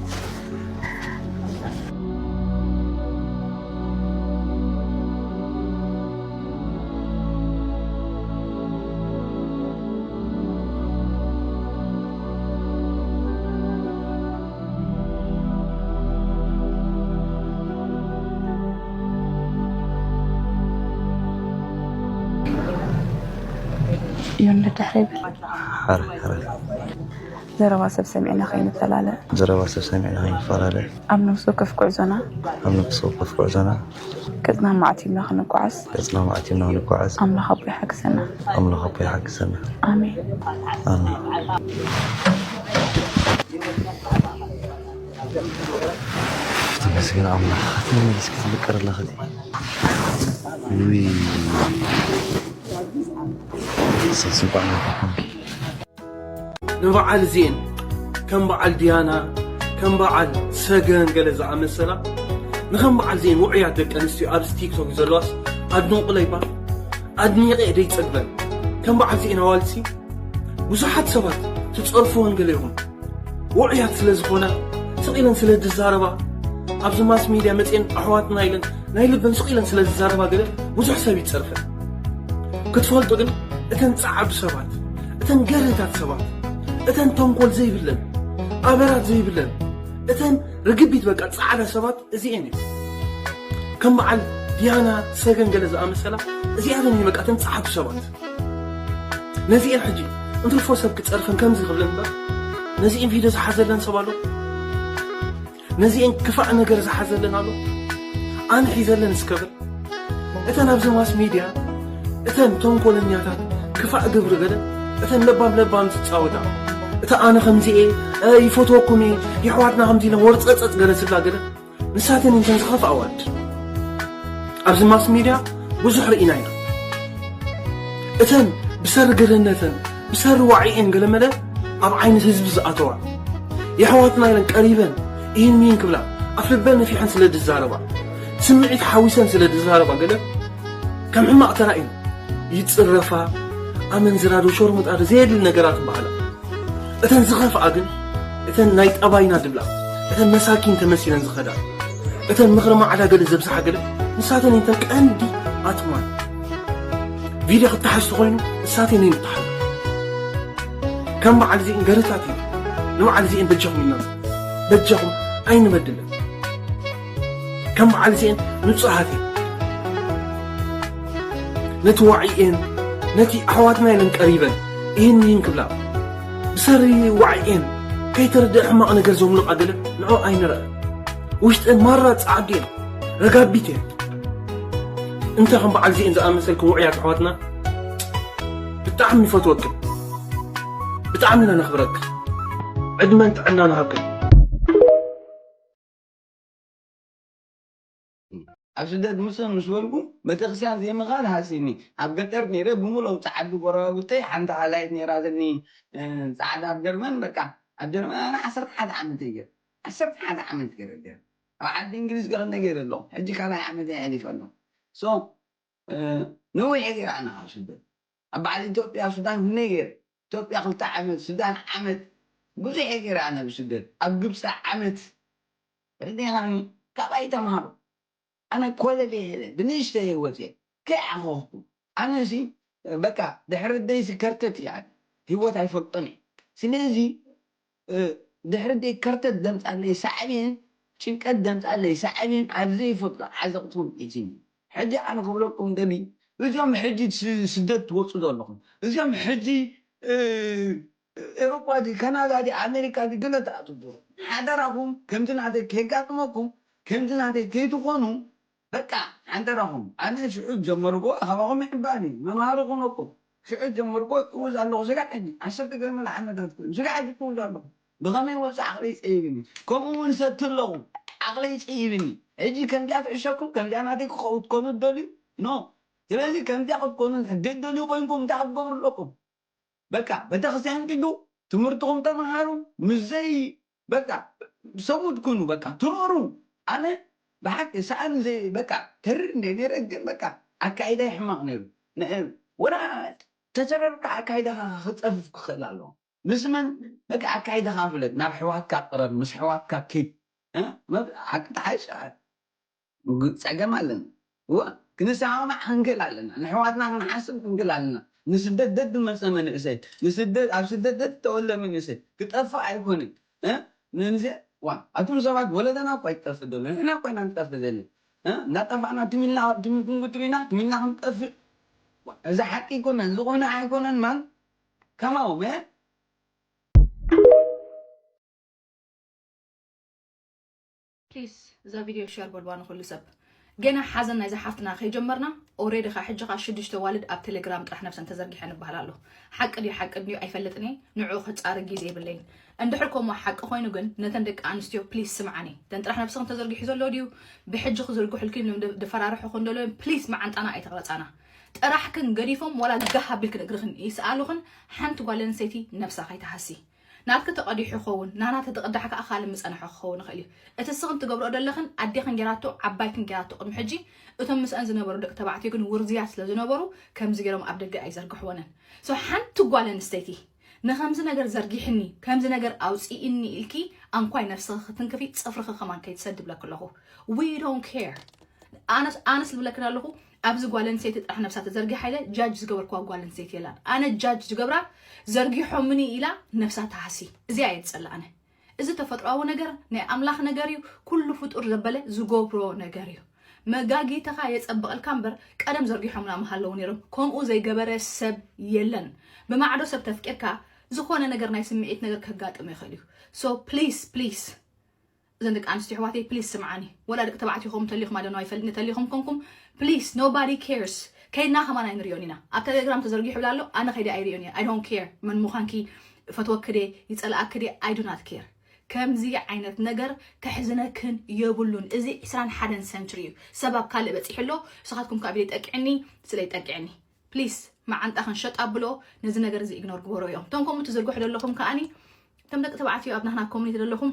እዩ ንድሕሪ ይብል። ሓረይ ሓረይ ዘረባ ሰብ ሰሚዕና ከይንፈላለ፣ ዘረባ ሰብ ሰሚዕና ከይንፈላለ፣ ኣብ ነፍሲ ወከፍ ጉዕዞና ኣብ ነፍሲ ወከፍ ጉዕዞና ገጽና ማዕቲብና ክንጓዓዝ ገጽና ማዕቲብና ክንጓዓዝ ኣምላኽ ኣቦ ይሓግዘና። ኣምላኽ ኣቦ ይሓግዘና። ኣሜን። ኣሜን። ተመስገን ኣምላኽ። ተመስገን፣ ትምቅር ኣለኽቲ። ውይ፣ ሰብስ እንኳዕ መጣ። ንበዓል ዜን ከም በዓል ዲያና ከም በዓል ሰገን ገለ ዝኣመሰላ ንከም በዓል ዜን ውዕያት ደቂ ኣንስትዮ ኣብዚ ቲክቶክ ዘለዋስ ኣድንቑለይ ባ ኣድኒቐ ደይጸግበን። ከም በዓል ዜን ኣዋልድሲ ብዙሓት ሰባት ትጸርፍወን ገለ ይኹን ውዕያት ስለ ዝኾና ስቕ ኢለን ስለ ዝዛረባ ኣብዚ ማስ ሚድያ መፅየን ኣሕዋትና ኢለን ናይ ልበን ስቕ ኢለን ስለ ዝዛረባ ገለ ብዙሕ ሰብ ይጸርፈን። ክትፈልጡ ግን እተን ጸዓዱ ሰባት፣ እተን ገርህታት ሰባት፣ እተን ተንኮል ዘይብለን፣ ኣበራት ዘይብለን፣ እተን ርግቢት በቃ ጸዓዳ ሰባት እዚኤን እየን። ከም በዓል ዲያና ሰገን ገለ ዝኣመሰላ እዚኣተን እየን በቃ እተን ጸዓዱ ሰባት። ነዚኤን ሕጂ እንትርፎ ሰብ ክጸርፈን ከምዚ ክብለን እምበር ነዚኤን ቪድዮ ዝሓዘለን ሰብ ኣሎ። ነዚኤን ክፋእ ነገር ዝሓዘለን ኣሎ። ኣነ ሒዘለን እስከብል እተን ኣብዚ ማስ ሚድያ እተን ተንኮለኛታት ክፋእ ግብሪ ገለ እተን ለባም ለባም ዝፃወታ እታ ኣነ ከምዚኤ ይፈትወኩም እየ የሕዋትና ከምዚ ኢለን ወርፀፀፅ ገለ ዝብላ ገለ ንሳተን እንተን ዝኸፍኣ ኣዋልድ ኣብዚ ማስ ሚድያ ብዙሕ ርኢና ኢና። እተን ብሰሪ ገለነተን ብሰሪ ዋዒኤን ገለመለ ኣብ ዓይኒ ህዝቢ ዝኣተዋ የሕዋትና ኢለን ቀሪበን ኢህን ሚን ክብላ ኣፍ ልበን ነፊሐን ስለ ዝዛረባ ስምዒት ሓዊሰን ስለ ዝዛረባ ገለ ከም ሕማቕ ተራእየን ይጽረፋ ኣመንዝራ ዶ ሸርሙጣ ዶ ዘየድሊ ነገራት ይበሃላ። እተን ዝኸፍኣ ግን እተን ናይ ጠባይና ድብላ እተን መሳኪን ተመሲለን ዝኸዳ እተን ምኽሪ ማዕዳ ገለ ዘብዝሓ ገለ ንሳተን እተን ቀንዲ ኣትማን ቪድዮ ክተሓዝ ተኾይኑ ንሳተን እየን ይተሓዛ። ከም በዓል እዚአን ገርህታት እዩ ንበዓል እዚአን በጃኹም ኢልና በጃኹም ኣይንበድለን። ከም በዓል እዚአን ንጹሃት እየን። ነቲ ዋዒኤን ነቲ ኣሕዋትና ኢለን ቀሪበን ይህን ይህን ክብላ ብሰሪ ዋዒኤን ከይተረድአ ሕማቕ ነገር ዘምልቓ ገለ ንዑ ኣይንረአ። ውሽጠን ማራ ጻዕዲ እየን ረጋቢት እየን። እንተ ከም በዓል እዚአን ዝኣመሰልክን ውዑያት ኣሕዋትና ብጣዕሚ ንፈትወክን ብጣዕሚ ኢና ነኽብረክን። ዕድመን ጥዕናን ሃብክን። ኣብ ስደት ምስ ምስ በልኩ ቤተክርስትያን ዘይምኻድ ሃሲኒ ኣብ ገጠር ነይረ ብምሉኦም ፃዓዱ ጎረባብተይ ሓንቲ ኣላይት ነይራ ዘኒ ፃዕዳ ኣብ ጀርመን በቃ ኣብ ጀርመን ኣነ ዓሰርተ ሓደ ዓመት እየ ዓሰርተ ሓደ ዓመት ገይረ ኣብ ዓዲ እንግሊዝ ገለ ነገር ኣለኹ ሕጂ ካልኣይ ዓመት የሕሊፈ ኣለኹ ነዊሕ ገይረ ኣነ ካብ ስደት ኣብ በዓል ኢትዮጵያ ሱዳን ክንደይ ገይረ ኢትዮጵያ ክልተ ዓመት ሱዳን ዓመት ብዙሕ ገይረ ኣነ ብስደት ኣብ ግብፂ ዓመት ርዲኻኒ ካባይ ተምሃሩ ኣነ ኮለል የለ ብንእሽተ ህይወት እየ ከይዓኸኽኩ ኣነ ሲ በቃ ድሕሪ ደይ ስከርተት እያ ህይወት ኣይፈልጦን እየ ስለዚ ድሕሪ ደይ ከርተት ደምፃለይ ሳዕቤን ጭንቀት ደምፃለይ ሳዕቤን ኣብ ዘይፈልጦ ዓዘቕቲ ውቂት እዩ ሕጂ ኣነ ክብለኩም ደሊ እዚኦም ሕጂ ስደት ትወፁ ዘለኹም እዚኦም ሕጂ ኤሮፓ ዲ ካናዳ ዲ ኣሜሪካ ዲ ገለ ትኣትዉ ሓደራኹም ከምቲ ናተይ ከይጋጥመኩም ከምቲ ናተይ ከይትኾኑ በቃ ሓደራኹም ኣነ ሽዑ ጀመርኩ ካባኹም ይሕባኒ መምሃሪ ኩነኩም ሽዑ ጀመርኩ ክውዝ ኣለኹ ስጋዕ ሕጂ ዓሰርተ ገለ ዓመታት ኮይኑ ስጋዕ ሕጂ ክውዝ ኣለኹ ብኸመይ ወፅእ ዓቕለይ ፀይብኒ ከምኡ እውን ሰቲ ኣለኹ ዓቕለይ ፀይብኒ ሕጂ ከምዚኣ ትዕሸኩም ከምዚኣ ናተይ ክኸውን ትኮኑ ትደልዩ ኖ ስለዚ ከምዚኣ ክትኮኑ ደደልዩ ኮይንኩም እንታይ ክትገብሩ ኣለኩም በቃ ቤተክርስትያን ኪዱ ትምህርትኹም ተምሃሩ ምስዘይ በቃ ሰሙድ ኩኑ በቃ ትኖሩ ኣነ ብሓቂ ሰኣን ዘይ በቃ ተርር እንደ ነረ ግን በቃ ኣካይዳ ሕማቕ ነሩ ንዕ ወላ ተተረርካ ኣካይዳ ክፀፍፍ ክኽእል ኣለዎ ምስ መን በቃ ኣካይዳ ካፍለት ናብ ሕዋትካ ቅረብ ምስ ሕዋትካ ኪድ ሓቂ ተሓይሽ ጸገም ኣለና እወ ክንሰማማዕ ክንክእል ኣለና ንሕዋትና ክንሓስብ ክንክእል ኣለና ንስደት ደድ መፀ መንእሰይ ንስደት ኣብ ስደት ደድ ተወለ መንእሰይ ክጠፍእ ኣይኮንን ንንዚ ዋ ኣቱም ሰባት ወለደና እኳ ይጠፍእ ዘሎ ንሕና እኳ ኢና ንጠፍእ ዘለና እናጠፋእና ትሚልና ትሚልኩም ክትሪና ትሚልና ክንጠፍእ እዚ ሓቂ ኣይኮነን፣ ዝኾነ ኣይኮነን ማን ከማው እ ፕሊስ እዛ ቪድዮ ሸር በልዋ ንኹሉ ሰብ። ገና ሓዘን ናይዛ ሓፍትና ከይጀመርና ኦሬዲ ኻ ሕጂ ኻ ሽዱሽተ ዋልድ ኣብ ቴሌግራም ጥራሕ ነብሰን ተዘርጊሐን ይበሃል ኣሎ። ሓቂ ድዩ ሓቂ ድዩ ኣይፈልጥን እየ። ንዕኡ ክጻረግ ግዜ የብለይን። እንድሕር ከምኡ ሓቂ ኮይኑ ግን ነተን ደቂ ኣንስትዮ ፕሊስ ስምዓኒ። ተን ጥራሕ ነብስኽን ተዘርጊሑ ዘሎ ድዩ ብሕጂ ክዝርግሑልኪ ኢሎም ደ- ደፈራርሑኽን ደሎ ፕሊስ መዓንጣና ኣይተቕረጻና። ጥራሕክን ገዲፎም ዋላ ጋህ ኣቢልክን እግርኽን ይስኣሉኽን ሓንቲ ጓል ኣንስተይቲ ነብሳ ከይትሃሲ። ናትኪ ተቐዲሑ ይኸውን፣ ናና ተተቐዳሕ ከኣ ካልእ ምጸንሖ ክኸውን ይኽእል እዩ። እቲ እስኽን ትገብርኦ ደለኽን ኣዴኽን ጌራቶ ዓባይክን ጌራቶ ቅድሚ ሕጂ እቶም ምስአን ዝነበሩ ደቂ ተባዕትዮ ግን ውርዝያት ስለ ዝነበሩ ከምዚ ጌሮም ኣብ ደገ ኣይዘርግሕወንን። So ሓንቲ ጓል ኣንስተይቲ ንኸምዚ ነገር ዘርጊሕኒ ከምዚ ነገር ኣውፅእኒ ኢልኪ ኣንኳይ ነብስኺ ክትንክፊ ፅፍርኺ ከማን ከይትሰዲ ብለኪ ኣለኹ። We don't care። ኣነስ ኣነስ ዝብለክን ኣለኹ ኣብዚ ጓል ኣንስተይቲ ጥራሕ ነብሳ ተዘርጊሓ ኢለ ጃጅ ዝገበርክዋ ጓል ኣንስተይቲ የላን። ኣነ ጃጅ ዝገብራ ዘርጊሖምኒ ኢላ ነብሳ ትሃሲ። እዚኣ እየ ዝጸልእ ኣነ። እዚ ተፈጥሮኣዊ ነገር ናይ ኣምላኽ ነገር እዩ። ኩሉ ፍጡር ዘበለ ዝገብሮ ነገር እዩ። መጋጊትኻ የጸብቐልካ እምበር ቀደም ዘርጊሖምና ምሃለዉ ነይሮም። ከምኡ ዘይገበረ ሰብ የለን። ብማዕዶ ሰብ ተፍቂርካ ዝኾነ ነገር ናይ ስምዒት ነገር ከጋጥም ይኽእል እዩ። So please please እዘን ደቂ ኣንስትዮ ኣሕዋተይ ፕሊስ ስምዓኒ። ወላ ደቂ ተባዕትዮ ኹም ተሊኹም ኣደነዋ ይፈልጥኒ ተሊኹም ኮንኩም please nobody cares። ከይድና ከማን ኣይንሪኦን ኢና። ኣብ ቴሌግራም ተዘርጊሑ ብላ ኣሎ ኣነ ከይደ ኣይሪኦን እየ። I don't care መን ምዃንኪ ፈትወኪ ድየ ይጸልኣኪ ድየ I do not care። ከምዚ ዓይነት ነገር ከሕዝነክን የብሉን። እዚ ዒስራን ሓደን ሰንችሪ እዩ። ሰብ ኣብ ካልእ በጺሑ ኣሎ። ንስኻትኩም ካብ ኢለይ ጠቅዕኒ ስለይ ጠቅዕኒ። ፕሊስ መዓንጣኽን ሸጥ ኣብሎ። ነዚ ነገር እዚ ኢግኖር ግበሮ እዮም። እቶም ከምኡ ትዝርግሑ ዘለኹም ከኣኒ እቶም ደቂ ተባዕትዮ ኣብ ናህና ኮሚኒቲ ዘለኹም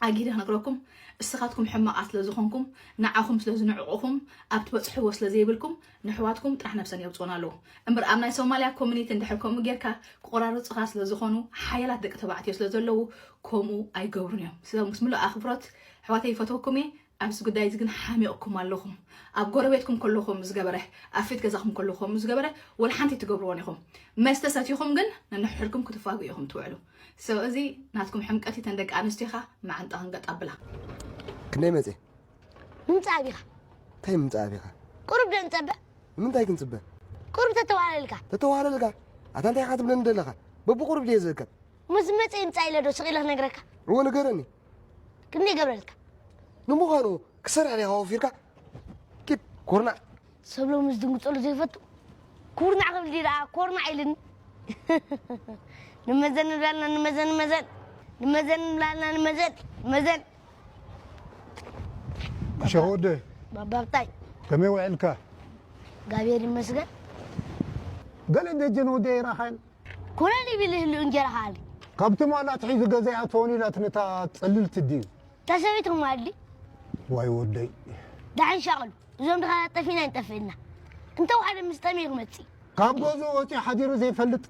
ኣጊደ ክነግረኩም እስኻትኩም ሕማቓት ስለ ዝኾንኩም ንዓኹም ስለ ዝንዕቑኹም ኣብ ትበጽሕዎ ስለ ዘይብልኩም ንሕዋትኩም ጥራሕ ነብሰን የውፅኦን ኣለዉ እምበር ኣብ ናይ ሶማልያ ኮሚኒቲ እንድሕር ከምኡ ጌርካ ክቆራርፁኻ ስለ ዝኾኑ ሓያላት ደቂ ተባዕትዮ ስለ ዘለዉ ከምኡ ኣይገብሩን እዮም ስለ ምስ ምሉእ ኣኽብሮት ኣሕዋተይ ይፈትወኩም እየ ኣብዚ ጉዳይ እዚ ግን ሓሚቕኩም ኣለኹም ኣብ ጎረቤትኩም ከለኹም ዝገበረ ኣብ ፊት ገዛኹም ከለኹም ዝገበረ ወላ ሓንቲ ትገብርዎን ኢኹም መስተ ሰቲኹም ግን ነንሕድኩም ክትፋጉ ኢኹም ትውዕሉ So እዚ ናትኩም ሕምቀት እዩ ተን ደቂ ኣንስትዮኻ መዓንጣኽን ገጥ ኣብላ። ክንደይ መፅየ? ምምፃእ ኣቢኻ እንታይ ምምፃእ ኣቢኻ? ቁሩብ ዶ ንፀበ ንምንታይ ክንፅበ? ቁሩብ ተተዋለልካ ተተዋለልካ ኣታ እንታይ ኢኻ ትብለኒ ዘለኻ? በብቁሩብ ድየ ዝእከብ? ምስ መፀ ይምፃእ ኢለ ዶ ስቕ ኢለ ክነግረካ እወ ንገረኒ። ክንደይ ገብረልካ ንምዃኑ ክሰርሕ ዲኻ ወፊርካ? ኪድ ኮርናዕ ሰብ ሎሚ ዝድንግፀሉ ዘይፈቱ ኩርናዕ ክብል ድዩ ደኣ ኮርናዕ ኢልኒ ንመዘን ንብላልና ንመዘን ንመዘን ንመዘን ንብላልና ንመዘን ንመዘን ሸወደ ባባብታይ ከመይ ውዕልካ? ጋብሔር ይመስገን ገለ ደጀን ወደ ይራኻይን ኮለል ይብል ይህሉ እንጀራ ከኣሊ ካብቲ ማላት ሒዙ ገዛ ይኣትወን ኢላት ነታ ጽልልቲ ድዩ? ተሰቢትኩም ኣሊ ዋይ ወደይ ዳሕን ሻቕሉ እዞም ድኻ ጠፊና ይንጠፍእና እንተ ሓደ ምስ ጠሚ ክመፅእ ካብ ገዝኡ ወፂኡ ሓዲሩ ዘይፈልጥ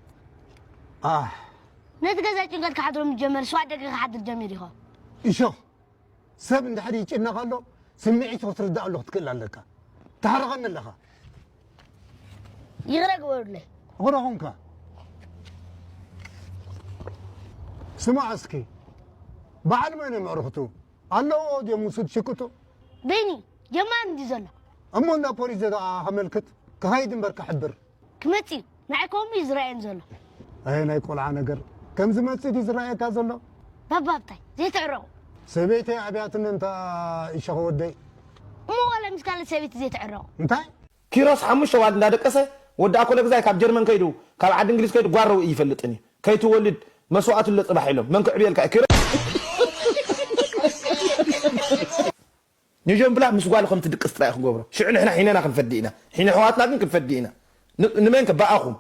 ኣህ ነቲ ገዛ ጭንቀት ክሓድሮ ምስ ጀመር ስዋ ደገ ክሓድር ጀሚሩ ይኸውን እሾኽ ሰብ እንድሕር ይጭነቕ ኣሎ ስምዒቱ ክትርዳእ ኣሎ ክትክእል ኣለካ። ትሕርቐኒ ኣለኻ። ይቕረ ግበሩለይ እኽረኹምካ ስማዕ እስኪ በዓል መን እዮም ኣዕሩኽቱ ኣለዎ ድዮም ውሱድ ሽቅጡ በይኒ ጀማሪ እንዲ ዘሎ እሞ እንዳ ፖሊስ ዘተኣ ከመልክት ክኸይድ እምበር ክሕብር ክመፅእ እዩ ንዓይ ከምኡ እዩ ዝረኣየን ዘሎ ኣየ ናይ ቆልዓ ነገር ከም ዝመፅእ ድዩ ዝረኣየካ ዘሎ ባባብታይ ዘይትዕረቑ ሰበይተይ ኣብያትኒ እንታ ይሸኸ ወደይ እሞ ዋላ ምስ ካልእ ሰበይቲ ዘይትዕረቑ እንታይ ኪሮስ ሓሙሽተ ዋልድ እንዳደቀሰ ወዲ ኣኮለ ግዛይ ካብ ጀርመን ከይዱ ካብ ዓዲ እንግሊዝ ከይዱ ጓረው እዩ ይፈልጥን እዩ ከይትወልድ መስዋእቱ ኣሎ ፅባሕ ኢሎም መን ክዕብየልካ እዩ ኪሮስ ንጆን ብላ ምስ ጓሉ ከም ትድቅስ ጥራይ ክገብሮ ሽዑ ንሕና ሒነና ክንፈዲ ኢና ሒነ ሕዋትና ግን ክንፈዲ ኢና ንመን ከ ብኣኹም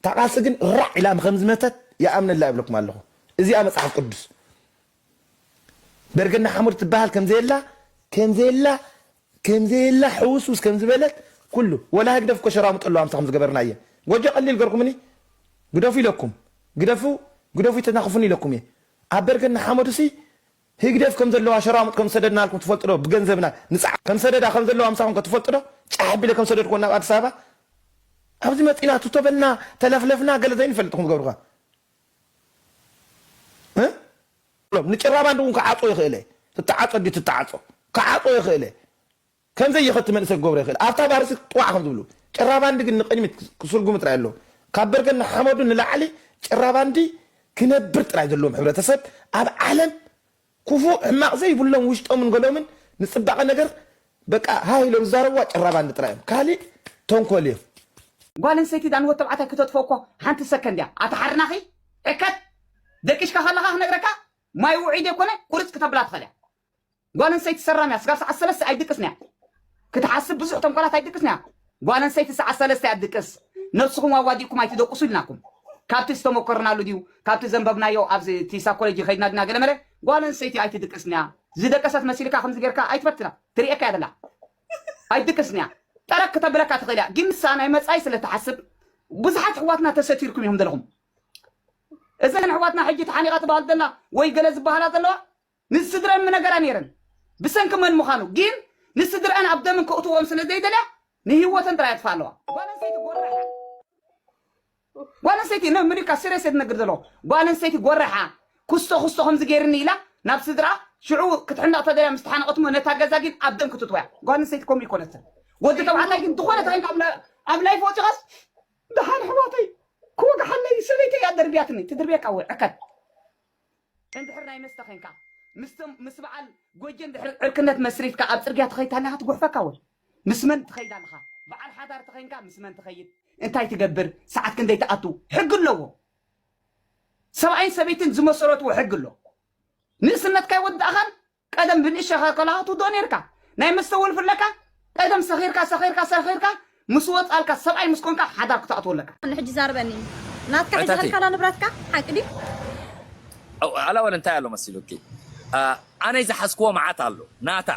ታቃሲ ግን ራዕ ኢላ ከም ዝመተት ይኣምነላ ይብለኩም ኣለኹ እዚኣ መፅሓፍ ቅዱስ በርገና ሓሙድ ትበሃል ከምዘየላ ከምዘየላ ከምዘየላ ሕውስውስ ከም ዝበለት ኩሉ ወላ ህግደፍ እኮ ሸራሙጥ ኣለዋ ምሳኹም ዝገበርናየ ጎጆ ቀሊል ገርኩምኒ ግደፉ ኢለኩም ግደፉ ግደፉ ይተናኽፉኒ ኢለኩም እየ ኣብ በርገና ሓመዱ ሲ ህግደፍ ከም ዘለዋ ሸራሙጥ ከም ዝሰደድናልኩም ትፈልጡ ዶ ብገንዘብና ንፅዓ ከም ሰደዳ ከም ዘለዋ ምሳኹም ከ ትፈልጡ ዶ ጫሕ ኣቢለ ከም ሰደድኩዎ ናብ ኣዲስ ኣበባ ኣብዚ መፂና ትቶበልና ተለፍለፍና ገለ ዘይንፈልጥኩም ዝገብሩኻ ንጭራባንድ እውን ክዓፆ ይኽእለ ትተዓፆ ዲ ትተዓፆ ክዓፆ ይኽእለ ከምዘይ ይኸቲ መንእሰይ ክገብሮ ይኽእል ኣብታ ባርሲ ጥዋዕ ከም ዝብሉ ጭራባንዲ ግን ንቕድሚት ክስርጉሙ ጥራይ ኣለዎ። ካብ በርገን ንሓመዱ ንላዕሊ ጭራባንዲ ክነብር ጥራይ ዘለዎም ሕብረተሰብ ኣብ ዓለም ክፉእ ሕማቕ ዘይብሎም ውሽጦምን ገሎምን ንጽባቐ ነገር በቃ ሃይ ኢሎም ዝዛረብዋ ጭራባንዲ ጥራይ እዮም። ካሊእ ተንኮል እዮም። ጓል ኣንስተይቲ ዳን ወዲ ተባዕታይ ክተጥፎ እኮ ሓንቲ ሰከንድ እያ። ኣታ ሓርናኺ ዕከት ደቂሽካ ከለኻ ክነግረካ ማይ ውዒድ የኮነ ቁርጽ ክተብላ ትኽእል እያ። ጓል ኣንስተይቲ ሰራም እያ። ስጋብ ሰዓት ሰለስተ ኣይድቅስን እያ። ክትሓስብ ብዙሕ ተንኮላት ኣይድቅስን እያ። ጓል ኣንስተይቲ ሰዓት ሰለስተ እያ ትድቅስ። ነብስኹም ኣዋዲእኩም ኣይትደቅሱ ኢልናኩም። ካብቲ ዝተመኮርናሉ ድዩ? ካብቲ ዘንበብናዮ ኣብዚ እቲ ሳይኮሎጂ ከይድና ድና ገለመለ ጓል ኣንስተይቲ ኣይትድቅስን እያ። ዝደቀሰት መሲልካ ከምዚ ጌርካ ኣይትፈትና። ትርእየካ እያ ዘላ። ኣይትድቅስን እያ። ጠረቅ ክተብለካ ትኽእል እያ። ግን ንሳ ናይ መጻኢ ስለ ትሓስብ ብዙሓት ኣሕዋትና ተሰቲርኩም እዮም ዘለኹም። እዘን ኣሕዋትና ሕጂ ተሓኒቓ ትበሃል ዘላ ወይ ገለ ዝበሃላ ዘለዋ ንስድረን ምነገራ ነይረን ብሰንኪ መን ምዃኑ ግን ንስድረአን ኣብ ደምን ከእትዎም ስለ ዘይደልያ ንህይወተን ጥራይ ኣጥፋ ኣለዋ። ጓል ኣንስተይቲ ጎራሓ ጓል ኣንስተይቲ ነ ምኒካ ስሬስ ትነግር ዘለዎ ጓል ኣንስተይቲ ጎራሓ ክስቶ ክስቶ ከምዚ ገይርኒ ኢላ ናብ ስድራ ሽዑ ክትሕነቕ ተደልያ ምስ ተሓነቐትሞ ነታ ገዛ ግን ኣብ ደም ክትጥወያ። ጓል ኣንስተይቲ ከምኡ ይኮነትን። ወዲ ተባዕታይ ግን ዝኾነ ተኸንካ ኣብ ላ- ኣብ ላይፍ ወፂኻስ ደሓን ኣሕዋተይ ክወግሓለይ ሰበይተይ እያ ደርብያትኒ ትድርብየካ ወይ ዕከት እንድሕር ናይ መስተ ኸንካ ምስቶም ምስ በዓል ጎጀ እንድሕር ዕርክነት መስሪትካ ኣብ ጽርግያ ትኸይድ ኣለኻ ትጉሕፈካ ወይ ምስ መን ትኸይድ ኣለኻ በዓል ሓዳር ተኸይንካ ምስ መን ትኸይድ እንታይ ትገብር ሰዓት ክንደይ ትኣቱ ሕጊ ኣለዎ ሰብኣይን ሰበይትን ዝመሰረትዎ ሕጊ ኣሎ ንእስነትካ ይወዳእኻን ቀደም ብንእሽተኻ ከለኻ ትውድኦ ነይርካ ናይ መስተ ወልፊ ኣለካ ቀደም ሰኺርካ ሰኺርካ ሰኺርካ ምስ ወጻልካ ሰብኣይ ምስ ኮንካ ሓዳር ክትኣትዎ ኣለካ ንሕጂ ዛርበኒ ናትካ ሕጂ ሃልካላ ንብረትካ ሓቂ ድዩ ኣላ ወለ እንታይ ኣሎ መሲሉኪ ኣነይ ዝሓዝክዎ መዓት ኣሎ ናታ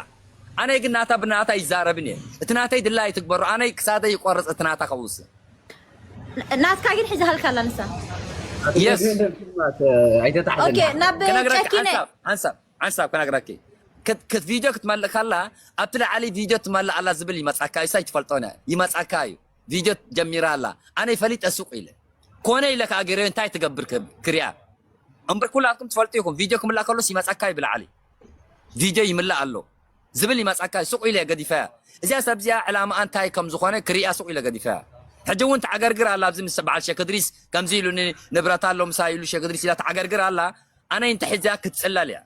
ኣነይ ግን ናታ ብናታ ይዛረብን እየ እቲ ናተይ ድላ ይትግበሩ ኣነይ ክሳደይ ይቆርፅ እቲ ናታ ከውስን ናትካ ግን ሕጂ ሃልካላ ንሳ የስ ኦኬ ናብ ጨኪነ ሓንሳብ ክነግረኪ ክት ቪድዮ ክትመልእ ከላ ኣብቲ ላዕሊ ቪድዮ ትመልእ ኣላ ዝብል ይመጻካ እዩ ሳይ ትፈልጦ ነ ይመጻካ እዩ ቪድዮ ጀሚራ ኣላ ኣነ ይፈሊጥ እሱቅ ኢለ ኮነ ኢለ ከዓ ገይረ እንታይ ትገብር ክሪያ እምበር ኩላትኩም ትፈልጡ ኢኹም ቪድዮ ክምላእ ከሎስ ይመጻካ እዩ ብላዕሊ ቪድዮ ይምላእ ኣሎ ዝብል ይመጻካ እዩ ሱቅ ኢለ ገዲፈያ እዚኣ ሰብ እዚኣ ዕላማኣ እንታይ ከም ዝኾነ ክሪያ ሱቅ ኢለ ገዲፈያ ሕጂ እውን ተዓገርግር ኣላ ኣብዚ ምስ በዓል ሸክድሪስ ከምዚ ኢሉኒ ንብረት ኣሎ ምሳ ኢሉ ሸክድሪስ ኢላ ተዓገርግር ኣላ ኣነ እንተ ሒዝያ ክትጽለል እያ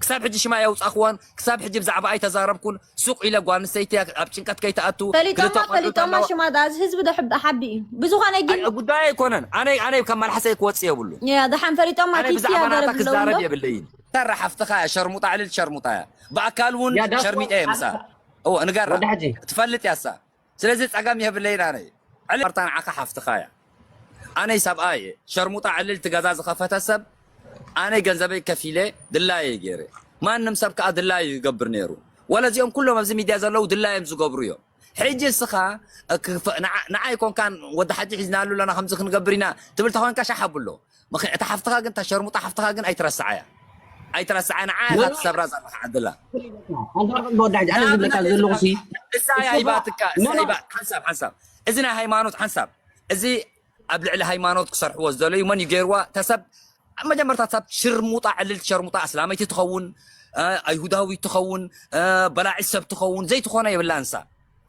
ክሳብ ሕጂ ሽማ የውጻእክዎን ክሳብ ሕጂ ብዛዕባ ኣይተዛረብኩን ሱቅ ኢለ ጓል ኣንስተይቲ ኣብ ጭንቀት ከይትኣቱ ፈሊጦማ ፈሊጦማ ሽማ ዳ እዚ ህዝቢ ዶ ሕቢ ሓቢ እዩ ብዝኾነ ግን ጉዳይ ኣይኮነን ኣነ ኣነ ካብ መልሓሰይ ክወጽእ የብሉ ያ ደሓን ፈሊጦማ ኣነ ኪቲ ብዛዕባ ናታ ያገረብ ክዛረብ የብለይን ተራ ሓፍትኻ እያ ሸርሙጣ ዕልል ሸርሙጣ እያ ብኣካል እውን ሸርሚጠ እየ ምሳ እዎ ንገራ ትፈልጥ ያሳ ስለዚ ጸገም የብለይን ኣነ ዕልል መርታ ንዓኻ ሓፍትኻ እያ ኣነይ ሰብኣይ እየ ሸርሙጣ ዕልል ትገዛ ዝኸፈተ ሰብ ኣነይ ገንዘበይ ከፊለ ድላየ ገይረ ማንም ሰብ ከዓ ድላዩ ይገብር ነይሩ ወለ እዚኦም ኩሎም ኣብዚ ሚድያ ዘለዉ ድላዮም ዝገብሩ እዮም ሕጂ እስኻ ንዓይ ኮንካን ወዲ ሓጂ ሒዝናሉ ኣለና ከምዚ ክንገብር ኢና ትብል ተኾንካ ሻሕ ኣብሎ እታ ሓፍትኻ ግን እታ ሸርሙጣ ሓፍትኻ ግን ኣይትረስዓያ ኣይትረስዓ ንዓ ኢኻ ትሰብራ ዘለኻ ዓድላ ኣዛርበን ብወዳሕ ኣነ ዝብለካ ዘለኹ ሲ እሳ እያ ሂባትካ እሳ ሂባ ሓንሳብ ሓንሳብ እዚ ናይ ሃይማኖት ሓንሳብ እዚ ኣብ ልዕሊ ሃይማኖት ክሰርሕዎ ዝደለዩ መን እዩ ገይርዋ ተሰብ ኣብ መጀመርታ ሰብ ሽርሙጣ ዕልልቲ ሸርሙጣ ኣስላመይቲ ትኸውን ኣይሁዳዊት ትኸውን በላዒት ሰብ ትኸውን ዘይትኾነ የብላን እሳ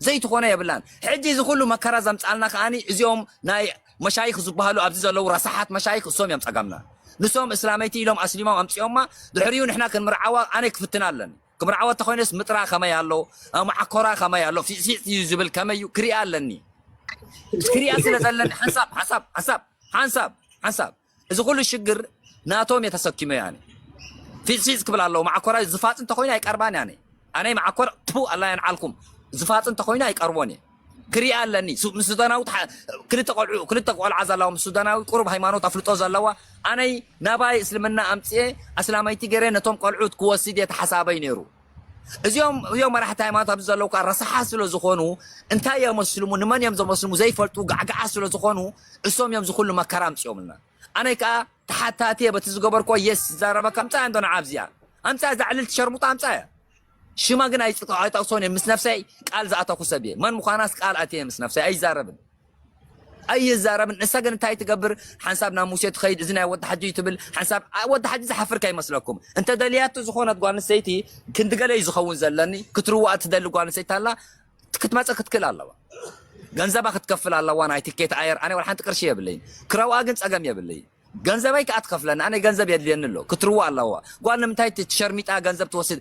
ዘይትኾነ የብላን ሕጂ እዚ ኩሉ መከራ ዘምፃልና ከዓኒ እዚኦም ናይ መሻይኽ ዝበሃሉ ኣብዚ ዘለዉ ረሳሓት መሻይኽ እሶም እዮም ፀገምና ንሶም እስላመይቲ ኢሎም ኣስሊሞም ኣምፅኦማ ድሕሪኡ ንሕና ክንምርዓዋ ኣነ ክፍትና ኣለኒ ክምርዓዋ ተኾይነስ ምጥራ ከመይ ኣሎ መዓኮራ ከመይ ኣሎ ፊፅፊፅ እዩ ዝብል ከመይ እዩ ክሪኣ ኣለኒ ክሪኣ ስለ ዘለኒ ሓንሳብ ሓንሳብ ሓንሳብ ሓንሳብ ሓንሳብ እዚ ኩሉ ሽግር ናቶም እየ ተሰኪመ ያኒ ፊፅፊፅ ክብል ኣለዎ መዓኮራ ዝፋፅ እንተኮይኑ ኣይቀርባን ያኒ ኣነይ መዓኮር ትፉ ኣላ የንዓልኩም ዝፋፅ እንተኮይኑ ኣይቀርቦን እየ ክሪኣ ኣለኒ ምስ ሱዳናዊ ክልተ ቆልዑ ክልተ ቆልዓ ዘለዋ ምስ ሱዳናዊ ቁሩብ ሃይማኖት ኣፍልጦ ዘለዋ ኣነይ ናባይ እስልምና ኣምፅኤ ኣስላመይቲ ገይረ ነቶም ቆልዑት ክወስድ እየ ተሓሳበይ ነይሩ እዚኦም እዮም መራሕቲ ሃይማኖት ኣብዚ ዘለዉ ከዓ ረሳሓ ስለ ዝኾኑ እንታይ እዮም መስልሙ ንመን እዮም ዘመስልሙ ዘይፈልጡ ጋዕጋዓ ስለ ዝኾኑ እሶም እዮም ዝኩሉ መከራ ኣምፅኦምልና ኣነ ከዓ ተሓታቲ እየ በቲ ዝገበርኮ የስ ዝዛረበካ ኣምፃያ እንዶ ንዓ ኣብዚኣ ኣምፃያ እዛ ዕልልቲ ሸርሙጣ ኣምፃያ ሽማ ግን ኣይጠቅሶን እየ ምስ ነፍሰይ ቃል ዝኣተኩ ሰብ እየ መን ምዃናስ ቃል ኣትየ ምስ ነፍሰይ ኣይዛረብን ኣይዛረብን ንሳ ግን እንታይ ትገብር ሓንሳብ ናብ ሙሴ ትኸይድ እዚ ናይ ወዲ ሓጂ እዩ ትብል ሓንሳብ ወዲ ሓጂ ዝሓፍር ከይመስለኩም እንተ ደልያቱ ዝኾነት ጓል ኣንስተይቲ ክንዲ ገለ እዩ ዝኸውን ዘለኒ ክትርዋኣ ትደሊ ጓል ኣንስተይቲ ኣላ ክትመፀ ክትክል ኣለዋ ገንዘባ ክትከፍል ኣለዋ ናይ ትኬት ኣየር። ኣነ ወላ ሓንቲ ቅርሺ የብለይን። ክረውኣ ግን ጸገም የብለይን። ገንዘበይ ከኣ ትኸፍለኒ። ኣነ ገንዘብ የድልየኒ ኣሎ። ክትርዋ ኣለዋ። ጓል ንምንታይ ትሸርሚጣ ገንዘብ ትወስድ?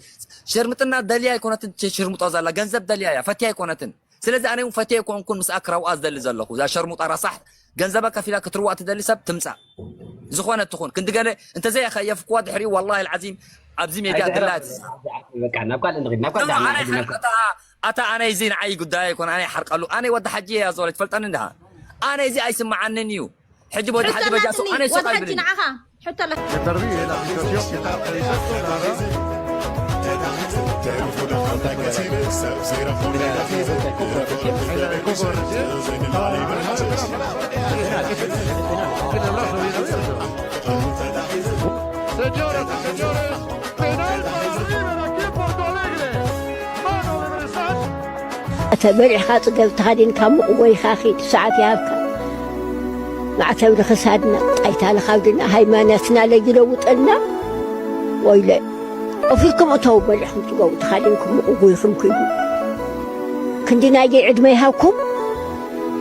ሸርምጥና ደልያ ኣይኮነትን ትሽርምጦ ዘላ። ገንዘብ ደልያ እያ። ፈትያ ኣይኮነትን። ስለዚ ኣነ እውን ፈትየ ኣይኮንኩን ምስኣ ክረውኣ ዝደሊ ዘለኹ። እዛ ሸርሙጣ ረሳሕ ገንዘባ ከፊላ ክትርዋ ትደሊ ሰብ ትምጻእ። ዝኾነ ትኹን። ክንዲ ገለ እንተዘይ ከየፍክዋ ድሕሪኡ ወላሂ ኣልዓዚም ኣብዚ ሜድያ ድላ በቃ ናብ ካልእ ንኺድ ናብ ካልእ ኣነ ንኺድ ናብ ሓርቀታ ኣታ ኣነ እዚ ንዓይ ጉዳይ ኣይኮነ ኣነ ሓርቀሉ ኣነ ወዲ ሓጂ እያ ዞለ ትፈልጠኒ እንድሃ ኣነ እዚ ኣይስምዓንን እዩ ሕጂ ወዲ ሓጂ በጃ ሰው ኣነ ሱቕ ኣይብልን ንዓኻ ሕቶ ኣላ J'ai perdu et la situation est très très grave. Señoras y señores, penal para River aquí en Porto Alegre. Mano de Bressan. ተበሊዕኻ ጽገብ ተኻዲንካ ምቕወይኻ ኺድ ሰዓት ይሃብካ። ማዕተብ ንኽሳድና ጣይታ ንኻብድና ሃይማኖትና ለይለውጠልና ወይለ። ኦፊርኩም እተው በሊዕኹም ጽገቡ ተኻዲንኩም ምቕወይኹም ኪዱ። ክንዲ ናይገይ ዕድመ ይሃብኩም።